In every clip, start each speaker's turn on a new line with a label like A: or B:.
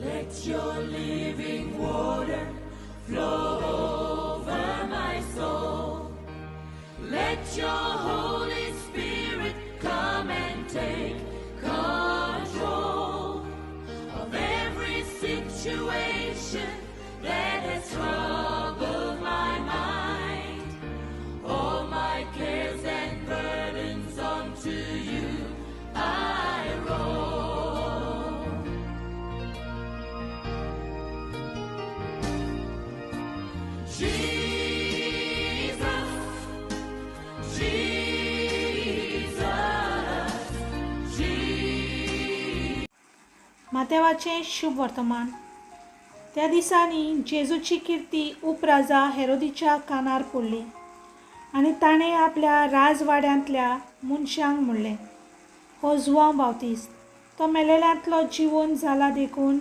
A: Let your living water flow over my soul. Let your Holy Spirit come and take control of every situation that has troubled my mind. All my cares and burdens onto you I roll. Jesus, Jesus, Jesus.
B: मातेवाचें शुभ वर्तमान. त्या दिसांनी जेजूची किर्ती उपराजा हेरोदीच्या कानार पडली आनी ताणें आपल्या राजवाड्यांतल्या मनशांक म्हणलें, हो जुवांव बावतीस्त, तो मेलेल्यांतलो जिवोन जाला देखून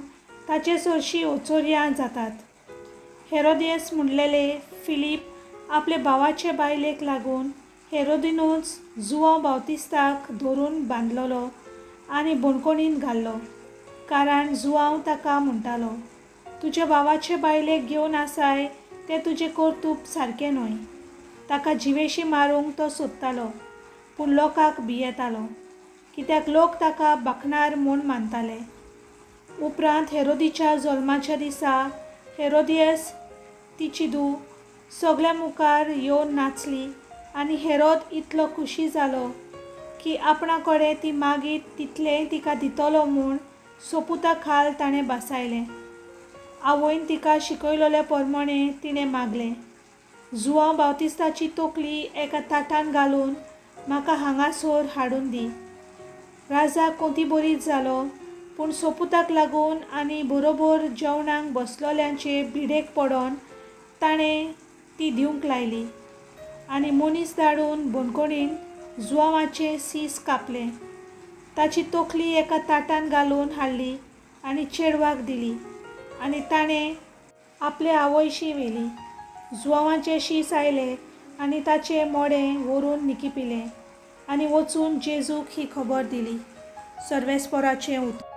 B: ताचे सरशीं ओचोरयां जातात. हेरोदियस म्हणलेले फिलीप आपले भावाचे बायलेक लागून हेरोदिनूच जुवांव बावतिस्ताक धरून बांदलेलो आनी बणकोणींत घाल्लो, कारण जुवांव ताका म्हणटालो, तुज्या भावाचे बायलेक घेवन आसाय तें तुजें कर्तूब सारकें न्हय. ताका जिवेशी मारूंक तो सोदतालो, पूण लोकांक भियेतालो, कित्याक लोक ताका बाकणार म्हूण मानताले. उपरांत हेरोदीच्या जल्माच्या दिसा हेरोदियस तिची धूव सगल्या मुखार येवन नाचली आनी हेरोद इतलो खुशी जालो की आपणा कडेन ती मागीत तितलेंय तिका दितलो म्हूण सोपुता खाल ताणें बसायलें. आवयन तिका शिकयलेल्या प्रमाणें तिणें मागलें, जुवांव बावतिस्ताची तकली एका ताटान घालून म्हाका हांगासर हाडून दी. राजा कोती बरीच जालो, पूण सोपुताक लागून आनी बरोबर जेवणाक बसलोल्यांचे भिडेक पडोन ताणें ती दिवंक लायली आनी मनीस धाडून बणकोणीन जुवांवाचें सीस कापलें, ताची तकली एका ताटान घालून हाडली आनी चेडवाक दिली आनी ताणें आपले आवयशी व्हेली. जुवांवाचें शीस आयलें आनी ताचें मोडें व्हरून निकिपिलें आनी वचून जेजूक ही खबर दिली. सर्वेस्पराचें उतर.